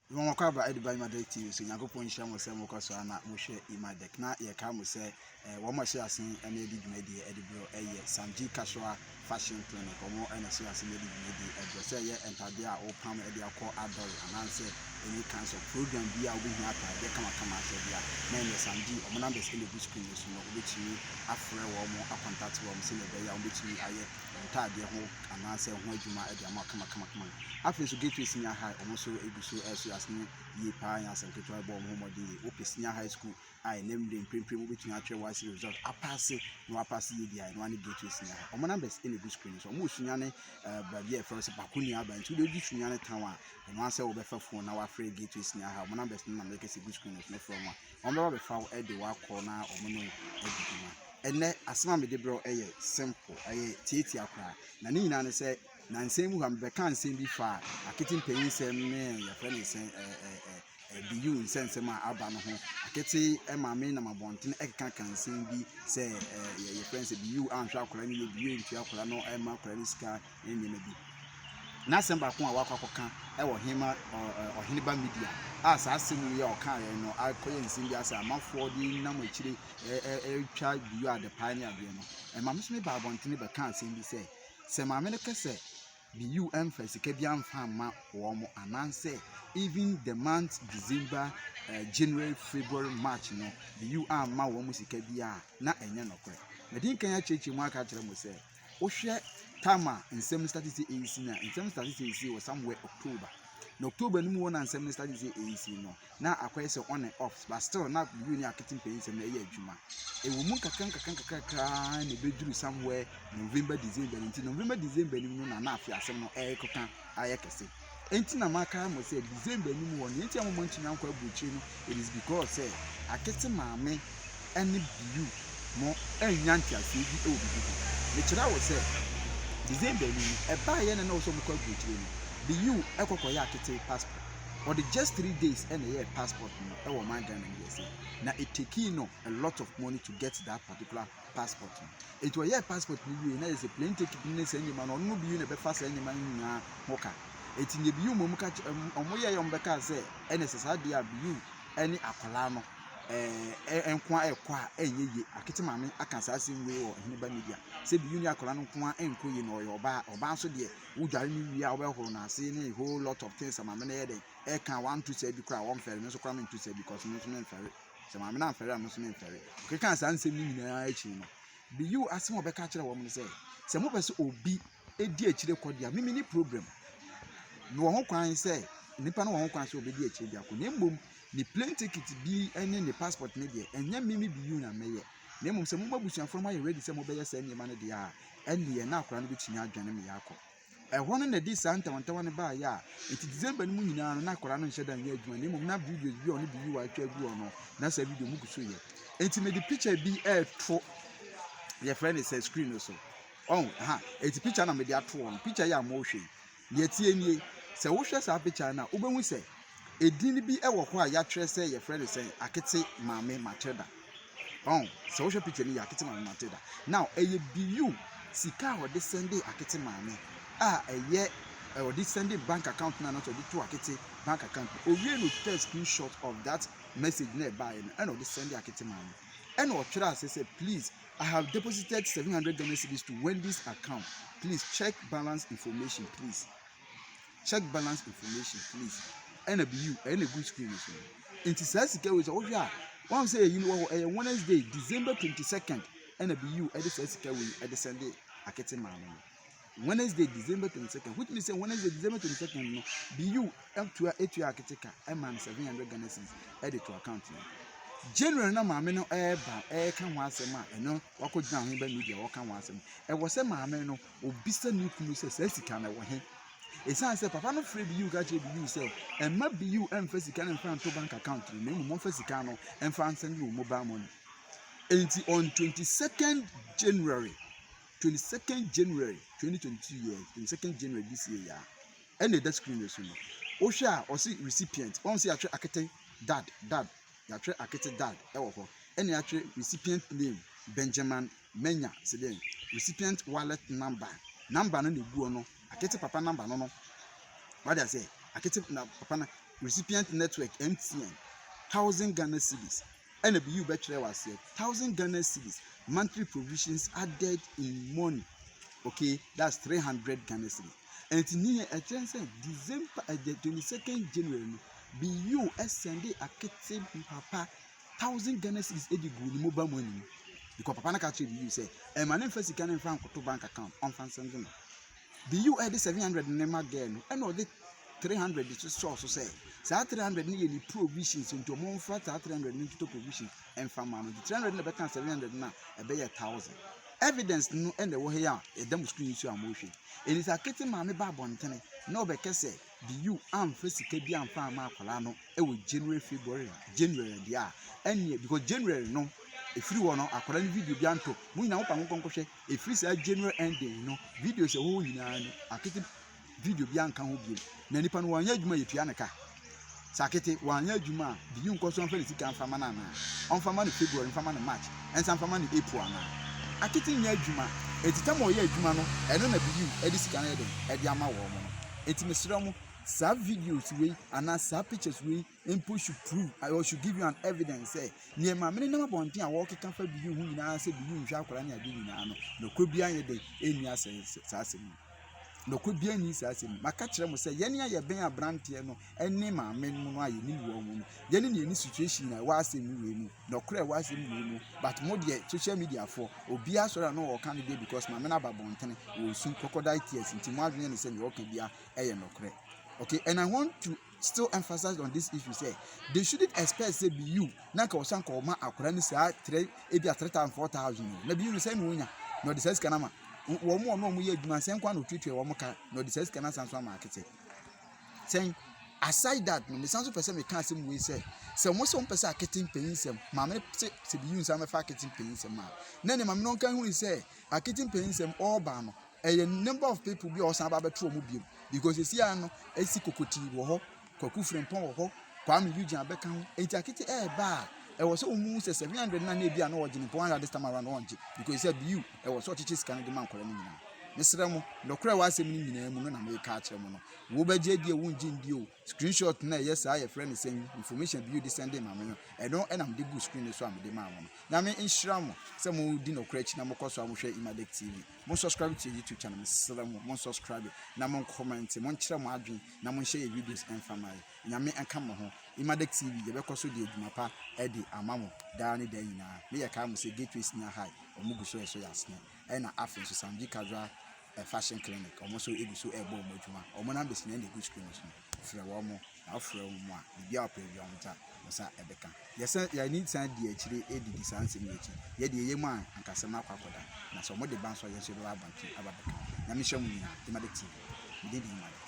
Mema mo akwaaba de ba Imadek TV so. Nyankopɔn nhyira mo sɛ mokɔ so ara na mohwɛ Imadek. Na yɛka mo sɛ eh, wɔn a ɛhyɛ ase na ɛdi dwumadie de berɛ ɛyɛ Samji Kashoa Fashion Clinic. Wɔn na ɛhyɛ ase na ɛdi dwumadie ɛberɛ sɛ ɛyɛ ntadeɛ a wopam de akɔ adɔre anaasɛ any kinds of program bi a wobɛhia ataadeɛ kamakama ahyɛ deɛ a na ɛnyɛ Samji. Wɔn numbers ɛna ɛgu screen no so no, wobɛtumi afrɛ wɔn akɔntate wɔn sɛdeɛ ɛbɛyɛ a wɔbɛtumi ayɛ ntaadeɛ ho anaasɛ ho adwuma de ama kamakamakama. Afei nso Gateway Senior High, wɔn nso gu so ɛreso asene yie paa, nyɛ asɛm ketewa, ɛbɔ wɔn ho mmɔden yie. Wopɛ senior high school a ɛnɛ mmerɛ mprempren wobɛtumi atwerɛ WASSCE result apaase na wapaase yie deɛ a, ɛno ara ne Gateway Senior High. Wɔn numbers ɛna ɛgu screen so. Wɔn wɔ Sunyani baabi a yɛfrɛ sɛ Bakoni aba, nti wode wodi Sunyani town a, ɛno ara sɛ wobɛfa phone na wafrɛ Gateway Senior High. Wɔn numbers no na mɛka sɛ ɛgu screen no so na frɛ wɔn a, wɔn bɛba bɛfa wo de wakɔ na wɔn ne wo adi dwuma. Ɛnɛ asɛm a mede brɛ wo yɛ simple, ɛyɛ tiatia koraa. Na ne nyinaa ne sɛ, nansa yi mu ha mebɛka nsɛm bi fa akete mpanyinsɛm ne yɛfrɛ ne sɛn ɛɛ BU nsɛnsɛm a aba no ho. Akete maame nam abɔnten ɛkeka nsɛm bi sɛ ɛɛ yɛfrɛ no sɛ BU anhwɛ akwadaa no yie, BU ntua akwadaa no ɛmma akwadaa no sika ne nneɛma bi. N'asɛm baako a wakɔ akɔka wɔ Hema Ɔheneba Media a saa asɛm yi a ɔkaeɛ no akɔyɛ nsɛm bi asɛ amanfoɔ de nam akyire ɛretwa BU adepae ne adeɛ no. Ɛma me nso mebaa abɔntene bɛkaa asɛm bi sɛ, sɛ maame no ka sɛ BU ɛmfa sika bi amfa amma wɔn anaasɛ even the month December, January, February, March no, BU amma wɔn sika bi a, na ɛnyɛ nokorɛ. Madi nkan akyerɛkyerɛ mu aka akyerɛ mo sɛ, wohwɛ time a nsɛm no start sɛ ɛresi no a, nsɛm no start sɛ ɛresi wɔ somewhere October. Na October no mu hɔ na nsɛm no start sɛ ɛresi no, na akɔyɛ sɛ on and off, but still na BU ne akete mpanyin no ɛyɛ adwuma. Ɛwɔ mu nkakra nkakra nkakra koraa na ɛbɛduru somewhere November, December no. Nti November, December no mu no na na afei asɛm no ɛrekeka ayɛ kɛse. Enti na maka mo sɛ December no mu hɔ no, nti a mo ntumi ankɔ aburokyire no, it is because sɛ akete maame ne BU mo anya nteaseɛ bi wɔ biribi ho. Mekyerɛ wo sɛ December no mu, ɛbaeɛ na na wɔ sɛ wɔkɔ aburokyire no, BU ɛkɔkɔyɛ akete passport. Ɔde just 3 days ɛna ɛyɛɛ passport no ɛwɔ ɔman Ghana mu yɛsɛ. Na it taking no a lot of money to get that particular passport no. Enti ɔyɛɛ passport no wie na yɛ sɛ plane ticket ne saa nneɛma no, ɔno no BU na ɛbɛfa saa nneɛma no nyinaa ho ka. Enti nea BU mmom ka kyerɛ ɔmo yɛɛ ɔmo bɛka sɛ ɛna sɛ saa deɛ a BU ɛne akwadaa no ɛɛ nko a ɛkɔ a ɛnyɛ yie. Akete maame aka saa asɛm wei wɔ Ɔheneba Media sɛ BU ne akwadaa no nko a ɛnkɔ yie na ɔyɛ ɔbaa. Ɔbaa nso deɛ wodware no wie a wobɛhoro n'ase ne whole lot of things a maame no yɛ dɛ ɛka wanto saa bi koraa a wɔmfɛre me nso koraa mento saa bi because me nso memfɛre. Sɛ maame no amfɛre a me nso memfɛre. Ɔkeka saa nsɛm no nyinaa akyi no, BU asɛm a ɔbɛka kyerɛ wɔn no sɛ, sɛ mopɛ sɛ obi di akyire kɔ deɛ a, me menni problem. Mewɔ ho kwan sɛ nipa no wɔ ho kwan sɛ ɔbɛdi akyire de akɔ. Na mmom ne plane ticket bi ne ne passport no deɛ, ɛnyɛ me me BU na mɛyɛ. Na mmom sɛ mo abusuafoɔ no moayɛ ready sɛ mobɛyɛ saa nneɛma no deɛ a, ɛnneɛ na akwadaa no bɛtumi adwane me akɔ. Ɛhɔ no na ɛde saa ntawantawa no baeɛ a, nti December no mu nyinaa no na akwadaa no nhyɛ da nyɛ adwuma na mmom na videos bi a ɔne BU atwa agu hɔ no, na saa video mu gu so yɛ. Nti mede picture bi ɛreto yɛfrɛ no sɛ screen no so. Ɔn, ha, eti picture na mede ato hɔ no. Picture yi a mohwɛ yi, deɛ ɛteɛ nie. Sɛ wohwɛ saa picture no a, wobɛhu sɛ edin bi wɔ hɔ a yɛatwerɛ sɛ yɛfrɛ no sɛ Akete Maame Matilda. Ɔn, sɛ wohwɛ picture no yɛ Akete Maame Matilda. Now, ɛyɛ BU sika a ɔde sɛnde Akete Maame a ɛyɛ ɔde sɛnde bank account no anaasɛ ɔde to Akete bank account no. Owie no otwitwa screenshot of that message na ɛbaeɛ no ɛna ɔde sɛnde Akete Maame. Ɛna ɔtwerɛ ase sɛ, "Please, I have deposited 700 Ghana cedis to Wendy's account. Please check balance information, please. Check balance information, please." Ɛna BU ɛna egu screen no so no. Nti saa sika wei sɛ wohwɛ a, wɔn sɛ ɛyi no wɔ hɔ, ɛyɛ Wednesday, December 22nd ɛna BU ɛde saa sika wei ɛde sɛnde Akete maame no. Wednesday, December 22nd, which means sɛ Wednesday, December 22nd no, BU etua Akete ka ɛma no 700 Ghana cedis ɛde to account no. January na maame no ɛreba ɛreka ho asɛm a ɛno wakɔgyina Ɔheneba Media wɔka ho asɛm. Ɛwɔ sɛ maame no obisa ne kunu sɛ saa sika no ɛwɔ he. Ɛsiane sɛ papa no frɛ BU ka kyerɛ BU sɛ ɛmma BU ɛmfa sika no mfa nto bank account no na mmom ɔmfa sika no ɛmfa nsɛnde wɔ mobile money. Enti on 22nd January, 22nd January 2022 year, 22nd January this year ya, ɛna ɛda screen no so no. Wohwɛ a ɔse recipient, wɔn sɛ yɛatwerɛ Akete dad dad, yɛatwerɛ Akete dad ɛwɔ hɔ. Ɛna yɛatwerɛ recipient name Benjamin Menya sɛ dɛn, recipient wallet number, number no na egu hɔ no, Akete papa number no. Wade ase, Akete na papa no. Recipient network MTN, 1,000 Ghana cedis. Ɛna Biyu bɛtwerɛ wɔ aseɛ, 1,000 Ghana cedis, monthly provisions added in money. Okay, that's 300 Ghana cedis. Ɛnti ne yɛ ɛkyerɛ sɛ December ɛdɛ 22nd January no, Biyu ɛsend Akete papa 1,000 Ghana cedis ɛde gu ne mobile money mu, because papa no ka kyerɛ Biyu sɛ ɛma ne nfa sika ne nfa nkoto bank account, ɔnfa nsend no. Biyu ɛde 700 ne ma girl no, ɛna ɔde 300 so sɔɔ so sɛ saa 300 no yɛ ne provisions, nti ɔmo nfa saa 300 no ntoto provisions ɛnfa ma no. Nti 300 no bɛka 700 no a, ɛbɛyɛ 1,000. Evidence no ɛna ɛwɔ ha yi a ɛda mo screen so a mo hwɛ. Ɛni sɛ Akete maame ba abɔntene na ɔbɛkɛ sɛ Biyu amfa sika bi amfa ama akwadaa no ɛwɔ January, February, January deɛ a ɛneɛ, because January no efiri hɔ no, akwadaa no video bi anto mo nyinaa mo pa mo nkɔnkɔhwɛ. Efiri saa January ending no, videos ɛwɔ hɔ nyinaa no, Akete video bi anka ho bio. Na nipa no wɔanyɛ adwuma, yɛtua ne ka. Sɛ Akete wɔanyɛ adwuma a, Biyu nkɔ so ɔmfa ne sika mfa ma no anaa ɔmfa ma no February, mfa ma no March, ɛnsa mfa ma no April anaa? Akete nyɛ adwuma, eti tam a ɔyɛ adwuma no, ɛno na Biyu ɛde sika no yɛ den ɛde ama wɔn no. Eti mesrɛ mo, saa videos wei anaa saa pictures wei mpo should prove or should give you an evidence sɛ nea maame no nam abɔnten a wɔrekeka fa Biyu ho nyinaa sɛ Biyu nhwɛ akwadaa ne adeɛ nyinaa no, nokoro biara nyɛ den ɛnni asɛ saa asɛm yi. Nokoro biara nni saa asɛm yi. Maka kyerɛ mo sɛ yɛne a yɛbɛn aberanteɛ no ɛne maame no no a yɛnim wɔn mu no, yɛne ne yɛni situation a ɛwɔ asɛm wei mu, nokoro a ɛwɔ asɛm wei mu. But mo deɛ, social media foɔ, obiara sɔrɔ a na ɔka no deɛ, because maame no aba abɔntene wɔresu crocodile tears, nti mo adwene ne sɛ nea ɔka bia ɛyɛ nokorɛ. Okay, and I want to still emphasize on this issue sɛ they shouldn't expect sɛ Biyu na nka ɔsan ka ɔma akwadaa no saa three, ebi a 3,000, 4,000 na Biyu no sɛ na onya na ɔde saa sika no ama wɔn mu. Ɔno a wɔyɛ adwuma sɛn kwan na otuatua wɔn ka na ɔde saa sika no asan so ama Akete sɛn? Aside that no, mesan so pɛ sɛ meka asɛm wei sɛ wɔn sɛ wɔn pɛ sɛ Akete mpanyin nsɛm maame no sɛ Biyu nsa mɛfa Akete mpanyin nsɛm a, na ne maame no nka hu sɛ Akete mpanyin nsɛm ɔreba no, ɛyɛ number of people bi a ɔsan ba abɛto wɔn bio, because esi ano esi Kokoti wɔ hɔ, Kwaku Frimpɔn wɔ hɔ, Kwame Eugene abɛka ho. Eti Akete ɛɛba a, ɛwɔ sɛ wɔn mu sɛ 700 na ebi a na ɔgye ne 400 this time around ɔngye, because sɛ Biyu ɛwɔ sɛ ɔkyekyɛ sika no de ma nkɔla no nyinaa. Mesrɛ mo, nɔkorɛ wɔ asɛm no nyinaa mu no na meka akyerɛ mo no, wo bɛgye die, wo ngye ndie o. Screenshot na ɛyɛ saa, yɛfrɛ no sɛn, information Biyu de send maame no, ɛno ɛna mede gu screen so a mede maa mo no. Nyame nhyira mo sɛ mo di nɔkorɛ akyi na mokɔ so a mohwɛ Imadek TV. Mo subscribe to YouTube channel, mesrɛ mo, mo subscribe na mo comment, mo nkyerɛ mo adwene na mo nhyɛ yɛ videos ɛmfa ma yɛ. Nyame nka mo ho. Imadek TV, yɛbɛkɔ so de adwuma pa ɛde ama mo daa ne daa nyinaa. Meyɛ kaa mo sɛ Gateway Senior High, ɔmo gu so ɛso yɛ asene, ɛna afei nso Samji Casual Fashion Clinic, ɔmo nso egu so ɛrebɔ ɔmo adwuma. Ɔmo numbers nyinaa na egu screen so no. Frɛ wɔn mo na wofrɛ wɔn mo a, biribi a wɔpɛ bi wɔn nsa ɛbɛka. Yɛsɛ yɛne san di akyire edidi saa nsɛm yi akyi. Yɛde ɛyɛ mu a ankasɛm akɔ akɔda na sɛ ɔmo de ba nso a, yɛn nso yɛbɛba abɔnten aba bɛka. Nyame hyɛ mo nyinaa. Imadek TV, mede di Imadek.